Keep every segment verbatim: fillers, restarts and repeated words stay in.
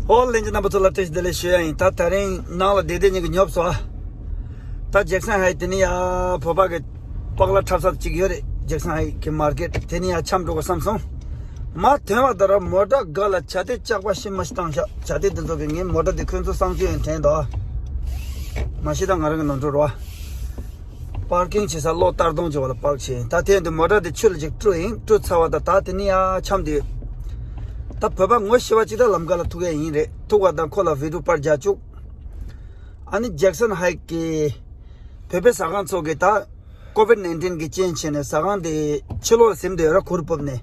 ཧོ། ལྷན་རྒྱས་རྣམ་པ་ཚོ་ལ་བཀྲ་ཤིས་བདེ་ལེགས་ཞུ་ཡ་ཡིན། ད་དེ་རིང་ནང་ལ་བསྡད་བསྡད་ཉིན་གྱི་ཉོབ་སོང་ཨ། ད་ཇེག་སན་ཧའི་དེ་ནི་ཡ་བོད་པ་གི་པགས་ལ་འཁྲབ་ས་གཅིག་ཡོད་རེད། ཇེག་སན་ཧའི་གི་མར་ཀེཊ་དེ་ནི་ཡ་འཁྱམ་འགྲོ་གི་བསམ་སོང་། མ་ཐོན་བ་ད་ར་མོ་ཊ་སྒང་ལ་བྱ་དེ་ལྕགས་པ་ཤི་མ་ཤི་བཏང་ཤག་བྱ་དེ་འདི་ཚོ་གི་ངའི་མོ་ཊ་དེ་ཁོས་ཚོ་གསང་སྤྱོད་ཡིན་དྲན་འདུག་ཨ། མ་ཤི་ད་ང་རང་གི་ནོར་འཁྲུལ་རོ་ཨ། པར་ཀིང་བྱེད་ས་ལོ་སྟར་སྡོང་བྱེད་པ་ལ་པར་ཀ་བྱས་ཡིན། ད་དེ་འདི་མོ་ཊ་དེ་ཆུ་ལ་ཅིག་བཀྲུ་ཡིན། བཀྲུ་ཚར་བ་ད་ད་དེ་ནི་ཡ་འཁྱམ་དུས། ད་བོད་པ་ངོ་ཤེས་པ་ཅིག་ད་ལམ་ཁ་ལ་ཐུག་ཡ་ཡིན་རེད། ཐུག་པ་དང་ཁོ་ལ་བི་ཌིའོ་པར་རྒྱག་བཅུག་ཨ་ནི་ཇེག་སན་ཧའི་གི་བོད་པའི་ཟ་ཁང་ཚོ་གི་ད་ཀོ་ཝིཌ་ནའིན་ཊིན་གི་རྐྱེན་བྱས་ནས་ཟ་ཁང་དེ་ཕྱི་ལོགས་ཟིན་འདོད་ར་གུར་ཕུབ་ནས།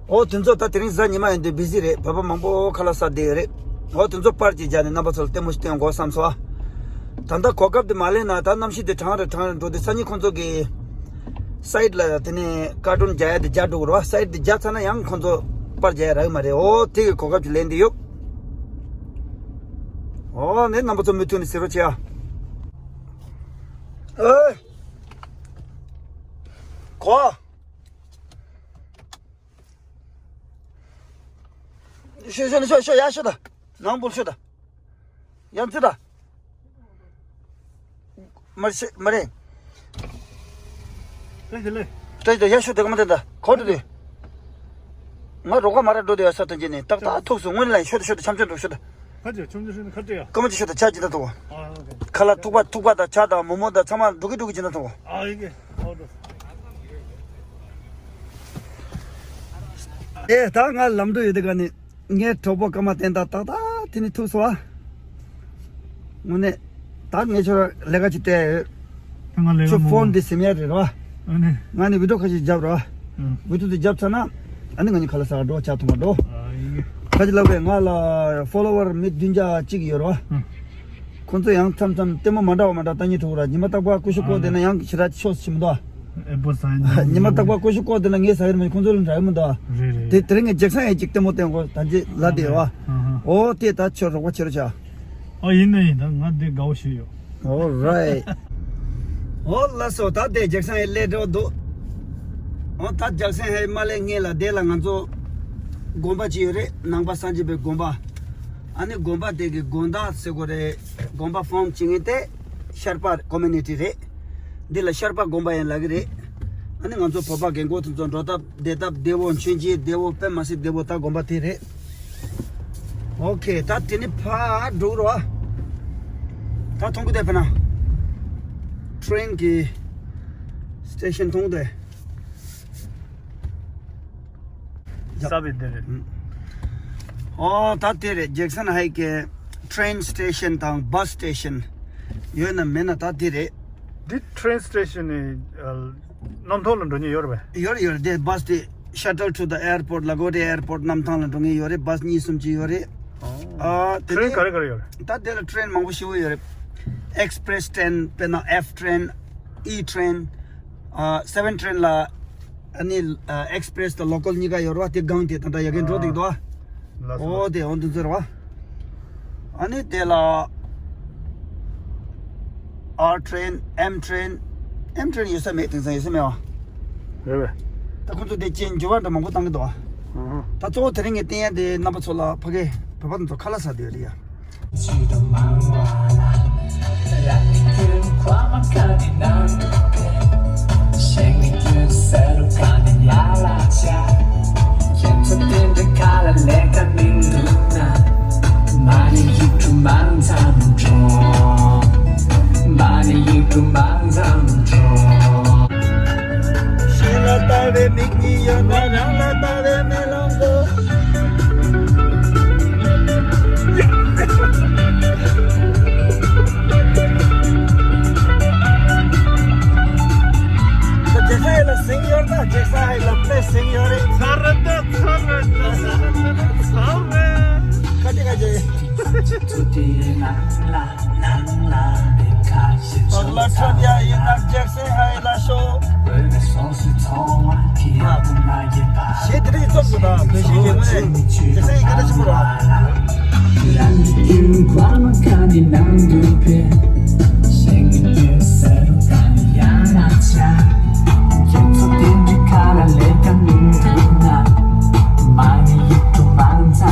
ཨོ་དེ་ཚོ་ད་དེ་རིང་གཟའ་ཉི་མ་ཡིན་དུས་བི་ཟི་རེད། བོད་པ་མང་པོ་ཁ་ལག་ཟ་བསྡད་ཡོད་རེད། ཨོ་དེ་ཚོ་པར་ཅིག་རྒྱག་ནས་རྣམ་པ་ཚོ་ལ་ལྟད་མོ་ཞིག་སྟོན་དགོས་བསམ་སོང་ཨ། ད་ལྟ་གོ་སྐབས་དེ་མ་ལེན་ན་ད་གནམ་གཤིས་དེ་གྲང་རེད་གྲང་རེད་འགྲོ་དུས་སང་ཉིན་ཁོང་ཚོ་གི་སའིཌ་ལ་དེ་ནས་ཀར་ཊུན་རྒྱག་ཡ་དེ་རྒྱག་འགྲོ་གི་རེད་བ། སའིཌ་དེ་རྒྱག་ཚར་ན་ཡང་ཁོང་ཚོ་པར་རྒྱག་ཡ་རག་གི་མ་རེད། ཨོ་དེ་གི་གོ་སྐབས་ཅིག་ལེན་བསྡད་ཡོད། ཨོ་ནས་རྣམ་པ་ཚོ་མུ་མཐུད་ནས་གཟིགས་རོགས་བྱེད་ཨ། ཨེ། གོ། ཤོད་ཤོད་ཤོད་ཤོད་ཡར་ཤོད་ད། ནང་འབུལ་ཤོད་ད། ཡར་འཛུལ་ད། མ་རེད་མ་རེད། བཀྲ་ཤིས་བདེ་ལེགས། བཀྲ་ཤིས་བདེ་ལེགས། ཡར་ཤོད་དེ་ག་མ་དེ་ད་གོ་འགྲོ་དེ། ང་རོགས་པ་མ་ར་འགྲོ་དེ་ཡར་ས་དོན་གྱི་ནི་ཏག་ཏག་ཐུག་སོང་། སྔོན་ལ་ཤོད་ད་ཤོད་ད་འཆམ་འཆམ་འགྲོ་ཤོད་ད། ཁ་ཅིག་ཆུང་ཆུང་ཤོད་ན་ཁ་ཅིག་ཡ། ཀ་མ་ཅིག་ཤོད་ད་ཆ་ཅི་ད་ཐུག་ཨ་ཨོ་ཁེ། ཁ་ལག་ཐུག་པ་ཐུག་པ་དང་ཇ་དང་མོག་མོག་དང་ཚང་མ་འགྲོ་གི་འགྲོ་གི་ཅི་ད་ཐུག་ཨ་ཨི་ཀེ་ཨོ་འགྲོ། ཨེ་ད་ང་ལམ་འགྲོ་ཡོད་དེ་ག་ནི་ངའི་གྲོགས་པོ་ཀ་མ་བསྟན་ད་ཏག་ཏག་དེ་ནི་ཐུག་སོང་ཨ། དངོས་གནས་ད་ངས་ཁྱོད་ལས་ཀ་ཅིག་སྤྲད་ཡོད། ད་ང་ལས་ཀ་ཁྱོད་མང་པོ་ཕོན་འདི་སིམ་ཡ་རེད་རོ། ཨ་ནི། ང་ནི་བི་ཌིའོ་ཁ་ཤས་རྒྱབ་རོ། ཨ། བི་ཌིའོ་འདི་རྒྱབ་ཚར་ན། ཨ་ནི་ང་གཉིས་ཁ་ལག་ཟ་ག་འགྲོ་ཇ་འཐུང་ག་འགྲོ། ཨ་ཡི། ཁ་ཅིག་ལབ་པས་ང་ལ་ཕོ་ལོ་ཝར་མི་བདུན་བརྒྱ་གཅིག་ཡོད་རོ། ཨ། ཁོང་ཚོ་ཡང་མཚམས་མཚམས་ལྟད་མོ་མ་འདྲ་བ་མ་འདྲ་ལྟ་སྙིང་བྲོ་གི་ར། ཉི་མ་རྟག་པར་ཀུ་ཤུ་བསྐོལ་བསྡད་ན་ཡང་ཞེ་དྲག་ཆོ་ཤེས་མི་འདུག་ཨ། ཨེ་པོ་ས་ཡིན། ཉི་མ་རྟག་པར་ཀུ་ཤུ་བསྐོལ་བསྡད་ན་ངས་ཟ་གི་རེད་མ་གཏོགས་ཁོང་ཚོ་ལ་འདྲ་གི་མི་འདུག་ཨ། རེད་རེད། དེ་དེ་རིང་ངས་ཇེག་སན་ཧའི་ཅིག་ལྟད་མོ་བསྟན་གོ་ད་ཅི་ལབ་བསྡད་ཡོད་ཨ། ཨ་ཧ། ཨོ་དེ་ད་ཁྱོད་རོགས་པ་བྱེད་རོགས་བྱ། ཨ་ཡིན་ན་ཡིན། ད་ང་འདི་དགའ་བོ་ཞིག་ཡོད། All right. ཨོ་ལགས་སོ། ད་དེ་ཇེག་སན་ཧའི་སླེབས་འགྲོ་འདུག་ཨོ་ད་ཇེག་སན་ཧའི་མ་སླེབས་སྔོན་ལ་དེ་ལ་ང་ཚོ་དགོན་པ་ཅིག་ཡོད་རེད། ནང་པ་སངས་རྒྱས་པའི་དགོན་པ། ཨ་ནི་དགོན་པ་དེ་གི་དགོན་བདག་ཟེར་དགོས་རེད། དགོན་པ་ཕོམ་བྱེད་མཁན་དེ་ཤར་པ་ཀོ་མུ་ནི་ཊི་རེད། འདི་ལ་ཤར་པ་དགོན་པ་ཡིན་ལབ་ཀྱི་རེད། ཨ་ནི་ང་ཚོ་བོད་པ་རྒན་གོག་དེ་ཚོ་འགྲོ་སྟབས་བསྡད་སྟབས་བདེ་བོ། མཆོད་མཇལ་བདེ་བོ། དཔེ་མ་སྲིད་བདེ་བོ། ད་དགོན་པ་དེ་རེད། ཨོ་ཁེ། ད་དེ་ནི་ཕར་འགྲོ་རོགས། ད་མཐོང་གི་བསྡད་པ་ན། ཊེན་གྱི་སི་ཊེ་ཤན་མཐོང་གི་བསྡད། ས་བའི་དེ་རེད། ཨོ་ད་དེ་རེད། ཇེག་སན་ཧའི་གི་ཊེན་སི་ཊེ་ཤན་དང་བྷ་སི་ཊེ་ཤན་ཡོད་ན་མེད་ན་ད་དེ་རེད། འདི་ཊེན་སི་ཊེ་ཤན་ནི་ཨ་གནམ་ཐང་ལ་འགྲོ་མཁན་ཡོད་རེད་པས། ཡོད་རེད་ཡོད་རེད། དེ་བྷ་སི་དེ་Shuttle to the airport, LaGuardia Airport གནམ་ཐང་ལ་འགྲོ་མཁན་ཡོད་རེད། བྷ་སི་གཉིས་གསུམ་ཅིག་ཡོད་རེད། ཨོ། ཨ་དེ་ཊེན་ནས་ག་རེ་ག་རེ་ཡོད་རེད། ད་དེ་ལ་ཊེན་མང་པོ་ཞེ་པོ་ཡོད་རེད། Express train དཔེར་ན་F train, E train, ཨ་seven train ལ་ཨ་ནི་ཨ་Express དང་Local གཉིས་ཀ་ཡོད་རེད་པ། དེ་སྒང་དེ་ད་ལྟ་ཡ་གིན་འགྲོ་བསྡད་ཀྱི་འདུག་ཨ། ལགས་སོ། ཨོ་དེ་འོ་འདི་ཚོ་རེད་པ། ཨ་ནི་དེ་ལ་R train, M train, M train ཡོད་ས་མེད། དེང་སང་ཡོད་ས་མེད་པ། རེད་པས། ད་ཁོང་ཚོ་དེ་རྐྱེན་འགྱུར་བ་འདྲ་མང་པོ་བཏང་གི་འདུག་ཨ། ཨ་ཧ། ད་གཙོ་བོ་དེ་རིང་ངས་བསྟན་ཡ་དེ་རྣམ་པ་ཚོ་ལ་ཕ་གི་བོད་པ་དེ་ཚོ་ཁ་ལག་ཟ་བསྡད་ཡོད་རེད་ཡ། གཞན་ལ་ལྟ་བའི་མིག་གཉིས་ཡོད་ན་རང་ལ་ལྟ་བའི་མེ་ལོང་དགོས། ཇེག་སན་ཧའི་ལ་ཟིང་ཡོད་ན། ཇེག་སན་ཧའི་ལ་དཔེ་ཟིང་ཡོད་རེད། ཚ་རེད་ད། ཚ་རེད་ད། ཚ་རེད། ཚ་རེད། ཁ་ཅིག་ཁ་ཅིག། ལ་ཁྲོད་ཡ་ཡིན་ན་ཇེག་སན་ཧའི་ལ་ཤོག་ཞེས་དེ་འདྲ་ཞིག་རྩོམ་དགོས་ད། བོད་གཞས་ཀྱི་ངོས་ནས་ཇེག་སན་ཧའི་སྐད་ཆ་ཞིག་པོ་ར། Money you to manza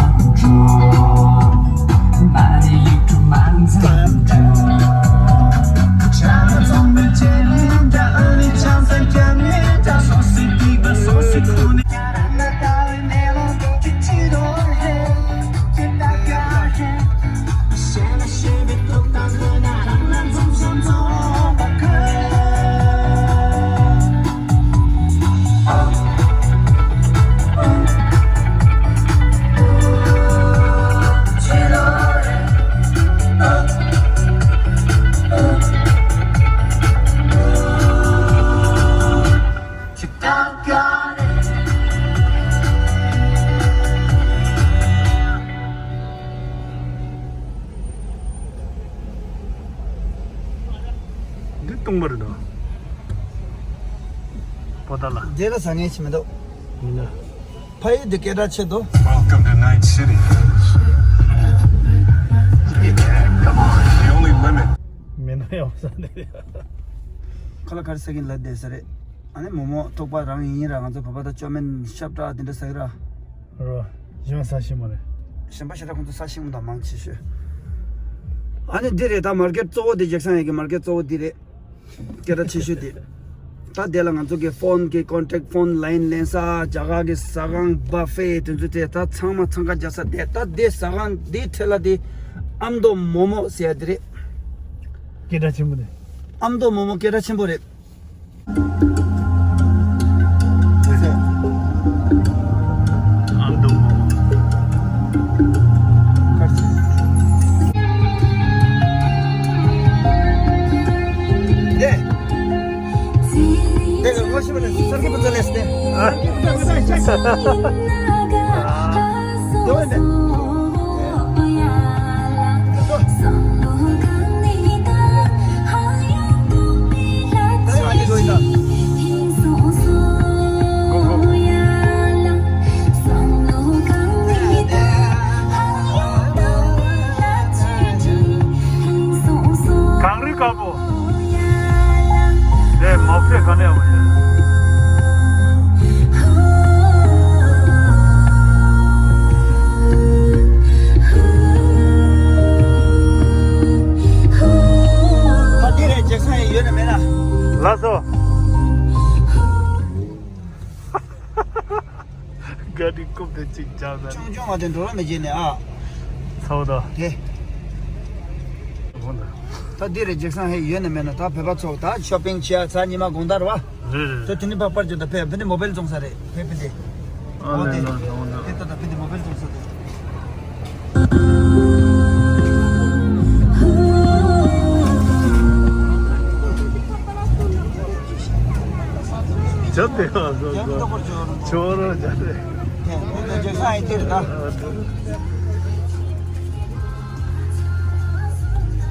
སྟོང་པར་འདུག་པོ་ཏ་ལ། དེ་ལ་ཟ་ངེས་ཅི་མི་འདུག་མི་འདུག་ཕ་ཡུལ་དུ་སྐད་གྲགས་ཆེ་འདུག Welcome to Night City. You can't. Come on. The only limit. མི་འདུག་ཡོང་ས་འདི། ཁ་ལ་ཁར་ས་གིན་ལ་བསྡད་ས་རེད། ཨ་ནི་མོ་མོ་ཐོག་པ་རང་ཡིན་ར། ང་ཚོ་བོད་པ་ད་ཅོ་མེན་ཤབ་ཏྲ་དེ་འདྲ་ཟ་གི་ར། རོ། གཞན་ས་ཤི་མ་རེད། གཞན་པ་ཞེ་དྲག་ཁོང་ཚོ་ས་ཤི་མོ་དང་མང་ཆེ་ཤོས། ཨ་ནི་འདི་རེད། ད་མར་ཀེཊ་གཙོ་བོ་འདི་ཇེག་སན་ཧེ་གི་མར་ཀེཊ་གཙོ་བོ་འདི་རེད། སྐད་གྲགས་ཆེ་ཤོས་འདི། ད་དེ་ལ་ང་ཚོ་གི་ཕོན་གི་ཀོན་ཊེག་ཕོན་ལ་ཡིན་ལེན་ས། རྒྱ་གར་གི་ཟ་ཁང་བ་ཧྥེ་དེ་ཚོ་དེ་ད་ཚང་མ་འཚང་ཁ་རྒྱག་ས་དེ། ད་དེ་ཟ་ཁང་འདི་འཕྲེད་ལ་དེ་ཨ་མདོ་མོ་མོ་ཟེར་ཡ་དེ་རེད། སྐད་གྲགས་ཆེན་པོ་རེད། ཨ་མདོ་མོ་མོ་སྐད་གྲགས་ཆེན་པོ་རེད། གངས་རི་དཀར་པོ། དེ་མོག་ཚད་ག་ནས་ཡོང་བ་ཡིན། ད་འདི་རེད། ཇེག་སན་ཧེ་ཡོད་ན་མེད་ན། ལགས་སོ། ག་དེ་རྐུབ་དེ་གཅིག་བཅག་ད། ཆུང་ཆུང་བ་དེ་འགྲོ་ར་མི་བྱེད་ནས་ཨ། ཚ་བོ་དང་། དེ། ཧོན་ད། ད་འདི་རེད། ཇེག་སན་ཧེ་ཡོད་ན་མེད་ན། ད་བོད་པ་ཚོ་ད་ཤོ་པིང་བྱེད་ཡ་ཚ་ཉི་མ་དགོང་དག་རེད་བ། རེད་རེད། ད་དེ་ནི་པར་པར་བརྗོད་ད་ཕེ་ཕེ་ནི་མོ་བེལ་བཙོང་ས་རེད། ཕེ་ཕེ་དེ། ཨ་ཨོ་ལེ་དེ། ལོ་ལོ་ལོ། དེ་ད་ད་ཕེ་དེ་མོ་བེལ་བཙོང་ས་དེ། ཇ་དེ་ཨ་ཟོ་ཟོ། ཆོ་རོ་ཇ་དེ།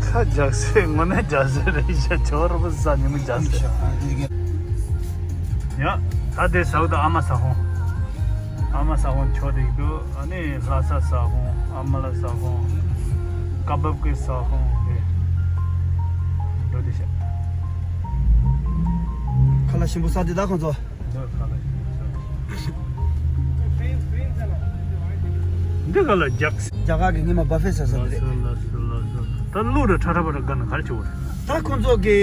ཁ་ཇག་སེ་དངོས་གནས་ཇག་སེ་རེད་ཤག་ཆོ་རོ་པ་ཟ་ཉི་མ་ཇག་སེ། ཡ། ད་དེ་ཟ་བ་ད་ཨ་མ་ཟ་ཁང་། ཨ་མ་ཟ་ཁང་ཆོ་དེ་འདུག་ཨ་ནི་ལྷ་ས་ཟ་ཁང་། ཨ་མ་ལ་ཟ་ཁང་། ཀ་བབ་ཀི་ཟ་ཁང་དེ། འགྲོ་དེ་ཤག་ཁ་ལག་ཞིམ་པོ་ཟ་དེ་ད་ཁོང་ཚོ། འདི་ཁ་ལག་འདི་ཁ་ལག་རྒྱག་རྒྱ་གར་གི་སྔོན་མ་བ་ཧྥེ་ཟེར་ས་དེ་རེད། ལགས་སོ་ལགས་སོ་ལགས་སོ། ད་གླུ་རུ་ཁྲ་ཁྲ་བ་རུ་དགའ་ན་ག་རེ་བྱེད་དགོས་རེད། ད་ཁོང་ཚོ་གི་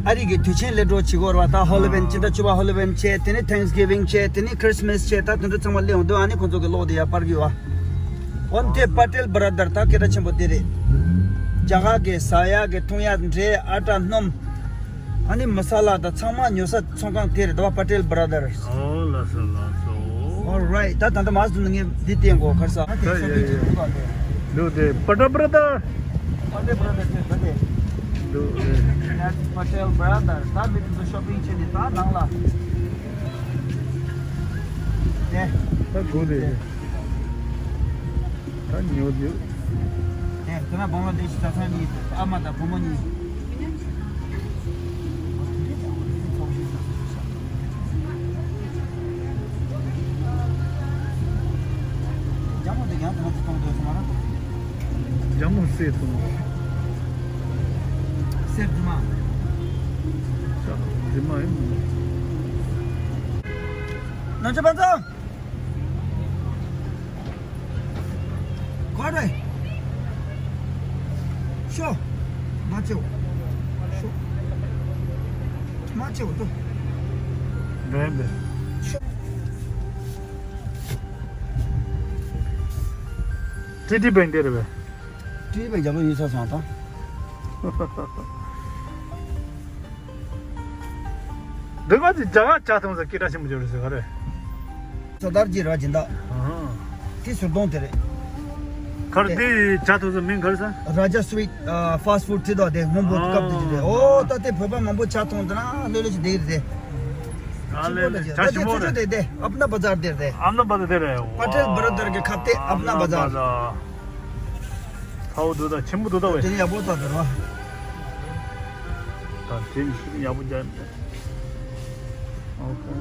ཨ་རི་གི་དུས་ཆེན་སླེབས་འགྲོ་བྱེད་དགོས་རེད་བ། ད་ཧོ་ལི་ཝེན་སྤྱི་ཟླ་བཅུ་པ་ཧོ་ལི་ཝེན་བྱས། དེ་ནས་ཐེངས་གིབ་ཝིང་བྱས། དེ་ནས་ཁྲིས་མས་བྱས། ད་དེ་འདྲ་ཚང་མ་སླེབས་འོང་དུས་ཨ་ནི་ཁོང་ཚོ་གི་གློག་དེ་ཡར་སྤར་གི་ཡོད་བ། འོན་ཏེ་པ་ཏེལ་བྷ་ར་དར་ད་སྐད་གྲགས་ཆེན་པོ་དེ་རེད། རྒྱ་གར་གི་ཟ་ཡག་གི་འཐུང་ཡག་འབྲས། ཨ་ཊ་སྣུམ། ཨ་ནི་མ་ས་ལ་དང་ཚང་མ་ཉོ་ས་ཚོང་ཁང་དེ་རེད་བ། པ་ཏེལ་བྷ་ར་དར། ཨོ་ལགས་སོ་ལགས་སོ། Alright། ད་ད་ལྟ་མ་ཟུམ་ནས་ངས་འདི་བསྟན་གོ་ཁར་ས། ད་ཡ་ཡ་ཡ། འདུག་དེ་པ་ཏེལ་བྷ་ར་དར། པ་ཏེལ་བྷ་ར་དར་དེ་ད་དེ། འདུག་དེ། པ་ཏེལ་བྷ་ར་དར། ད་མི་དེ་ཚོ་ཤོ་པིང་བྱས་ནས་ད་ནང་ལ། དེ། ད་དགོས་དེ། ད་ཉོ་རྒྱུ། ཨེ། དེ་ན་བང་ལ་དེ་ཤི་ད་ཚང་གཉིས། ཨ་མ་དང་བུ་མོ་གཉིས། རྒྱ་མོ་དེ་ཡང་དེ་ན་ཅི་གཏོང་འདོད་སོང་བ་ན། རྒྱ་མོ་སེ་གཏོང་། སེ་རྫི་མ། ཤ་རྫི་མ་ཡིན། ནང་ཆ་པ་ཚང་། ག་རེ། ཤོ། མ་བྱེའོ། ཤོ། མ་བྱེའོ་ཏོ། བེ་བེ། ཤོ། ཏི་ཏི་བེང་དེ་རེད་བེ། ཏི་ཏི་བེང་རྒྱབ་ལོགས་ཡིན་ས་སོང་ད། འདི་ག་ཅིག་རྒྱ་གར་ཇ་འཐུང་ས་སྐད་གྲགས་ཆེན་པོ་ཅིག་རེད་ཟེར་ག་རེ། ས་དར་གྱི་ར་སྦྱིན་བདག་ཨ་ཧ། དེ་ཟུར་གདོང་དེ་རེད། ག་རེ་དེ་ཇ་འཐུང་ས་མིང་ག་རེ་ཟེར། ར་ཇ་སུ་ཝིཊ་ཕ་སི་ཊི་ཕུཌ་ཁྲིད་དོ་དེ་སྔོན་པོ་ཨ་སྐབས་དེ་ཅིག་རེད། ཨོ་ད་དེ་བོད་པ་མང་པོ་ཇ་འཐུང་དེ་ན་ལྷོད་ལྷོད་ཅིག་བསྡད་ཀྱི་རེད་དེ། ཨ་ལེ་ལེ་ཇ་ཞིམ་པོ་རེད། དེ་དེ་ཨབ་ན་བ་ཛར་དེ་རེད། ཨབ་ན་བ་ཛར་དེ་རེད། པ་ཏེལ་བྷ་ར་དར་གྱི་ཁ་གཏད་ཨབ་ན་བ་ཛར། ཚ་བོ་འདུག་ད་ཆེན་པོ་འདུག་ད་བས། དེ་ནི་ཡག་པོ་ད་དེ་རེད་བ། དེ་ནི་ཤིན་ཡག་པོ་རྒྱག་ནས། ཨོ་ཁེ།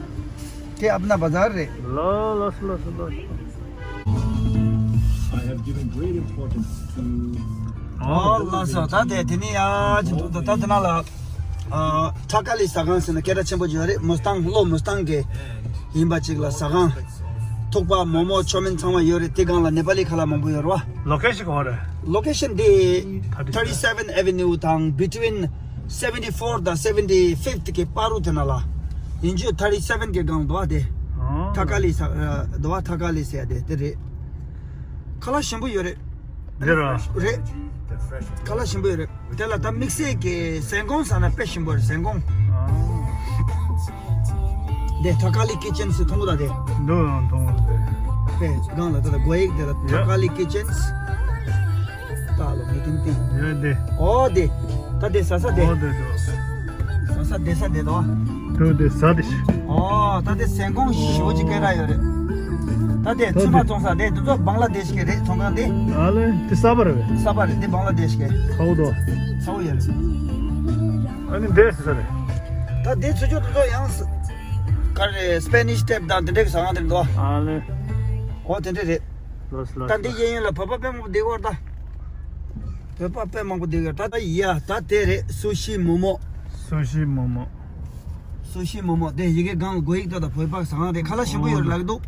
དེ་ཨབ་ན་བ་ཛར་རེད། ལ་ལ་སི་ལ་སི་ལ་སི། I have given great importance to ཨོ་ལ་སོ། ད་དེ་དེ་ནི་ཡ་ཅི་འདུག་ད་ད་དེ་ན་ལ། ཨ་ཐ་ཀ་ལི་ཟ་ཁང་ཟེར་ན་སྐད་གྲགས་ཆེན་པོ་ཡོད་རེད། མུ་སི་ཏང་གློ་མུ་སི་ཏང་གི་ཡིན་པ་ཅིག་ལ་ཟ་ཁང་། ཐུག་པ་མོག་མོག་ཆོ་མིན་ཚང་མ་ཡོད་རེད། དེ་སྒང་ལ་ནེ་པ་ལི་ཁ་ལག་མང་པོ་ཡོད་རེད་བ། ལོ་ཀེ་ཤན་གང་རེད། ལོ་ཀེ་ཤན་དེ་thirty seven Avenue དང་between seventy four དང་seventy fifth གི་བར་དུ་དེ་ན་ལ། ཡིན་རྒྱུ་thirty seven གི་སྒང་འདུག་བ་དེ། ཨོ། ཐ་ཀ་ལི་ཟ་འདུག་བ། ཐ་ཀ་ལི་ཟེར་ཡ་དེ་དེ་རེད། ཁ་ལག་ཞིམ་པོ་ཡོད་རེད། འདི་ར། རེད། ཁ་ལག་ཞིམ་པོ་ཡོད་རེད། དེ་ལ་ད་དམིགས་བསལ་གྱི་ཟན་ཀོང་ཟ་ན་དཔེ་ཞིམ་པོ་རེད། ཟན་ཀོང་། ཨ། འདི་ཐ་ཀ་ལི་ཀི་ཅན་ཟེར་མཐོང་གི་ད་དེ། འདུག་ཡང་མཐོང་གི་འདུག་དཔེ་སྒང་ལ་ད་ལ་སྒོ་ཡིག་དེ་ལ་ཡ། ཐ་ཀ་ལི་ཀི་ཅན། ད་ལོ་མི་ཀིན་ཏི། ཡ་འདི། ཨོ་དེ། ད་དེ་ཟ་ས་དེ། ཨོ་དེ་དེ། ཟ་ས་དེ་ས་དེ་དོ། དེ་དེ་ཟ་དེ་ཤི། ཨོ་ད་དེ་ཟན་ཀོང་ཞེ་པོ་ཅིག་སྐད་གྲགས་ཡོད་རེད། ད་དེ་ད་ཚོད་མ་དེ་བཙོང་ས་དེ་དེ་ཚོ་བང་ལ་དེ་ཤི་གི་རེད། ཚོང་ཁང་དེ། ཨ་ལེ་དེ་གསར་པ་རེད་པས། གསར་པ་རེད། དེ་བང་ལ་དེ་ཤི་གི། ཁའུ་དོ། ཚ་བོ་ཡོད་རེད། ཨ་ནི་དེ་ཟ་ས་རེད། ད་དེ་ཚོ་ཚོ་དེ་ཚོ་ཡང་ས། ག་རེ་སྤེ་ནིཤ་ཊེབ་དང་དེ་འདྲའི་ཟ་ཁང་དེ་འདུག་ཨ་ལེ། ཨོ་དེ་འདྲ་རེད། ལོས་ལོས། ད་འདི་གཡས་གཡོན་ལ་བོད་པ་དཔེ་མང་པོ་བསྡད་ཡོད་རེད་ད། བོད་པ་དཔེ་མང་པོ་བསྡད་ཡོད་རེད་ད། ད་ཡ་ད་དེ་རེད། སུ་ཤི་མོ་མོ། སུ་ཤི་མོ་མོ། སུ་ཤི་མོ་མོ་དེ་ཡི་གེ་སྒང་ལ་སྒོ་ཡིག་ད་ད་བོད་པ་ཟ་ཁང་རེད། ཁ་ལག་ཞིམ་པོ་ཡོད་རེད་ལབ་ཀྱི་འདུག་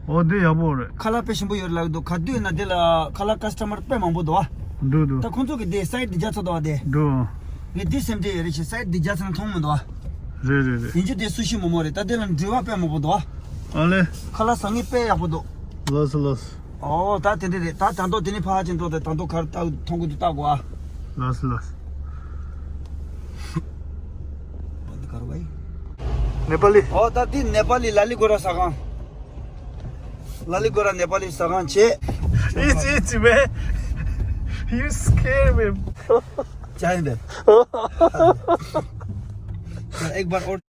ཨོ་དེ་ཡག་པོ་རེད། ཁ་ལག་དཔེ་ཞིམ་པོ་ཡོད་རེད་ལབ་ཀྱི་འདུག་ག་དུས་ན་དེ་ལ་ཁ་ལག་ཀ་སི་ཊ་མར་དཔེ་མང་པོ་འདུག་ཨ། འདུག་འདུག་ད་ཁོང་ཚོ་གི་དེ་སའེ་ཌི་རྒྱག་ཚར་འདུག་ཨ་དེ། འདུག་ངས་དེ་སེམས་ཁྲལ་ཡོད་རེད་ཞེས་སའེ་ཌི་རྒྱག་ཚར་ན་མཐོང་མི་འདུག་ཨ། རེད་རེད་རེད། ཡིན་རྒྱུ་དེ་སུ་ཤི་མོ་མོ་རེད། ད་དེ་ལ་འགྲུལ་པ་དཔེ་མང་པོ་འདུག་ཨ། ཨ་ལེ། ཁ་ལག་ཟ་མཁན་དཔེ་ཡག་པོ་འདུག་ལགས་སོ་ལགས་སོ། ཨོ་ད་དེ་འདྲ་རེད། ད་ད་མདོ་དེ་ནས་ཕར་ཕྱིན་འགྲོ་དེ་ད་མདོ་གར་ལྟ་མཐོང་གི་འདུག་ལྟ་དགོས་ཨ། ལགས་སོ་ལགས་སོ། འདི་གར་བའི། ནེ་པ་ལི། ཨོ་ད་འདི་ནེ་པ་ལི་ལ་ལི་གོ་ར་ཟ་ཁང་། ལ་ལི་གོ་ར་ནེ་པ་ལི་ཟ་ཁང་བྱས། ཨི་ཙི་ཨི་ཙི་མེ། You scare me. क्या है बे? एक बार और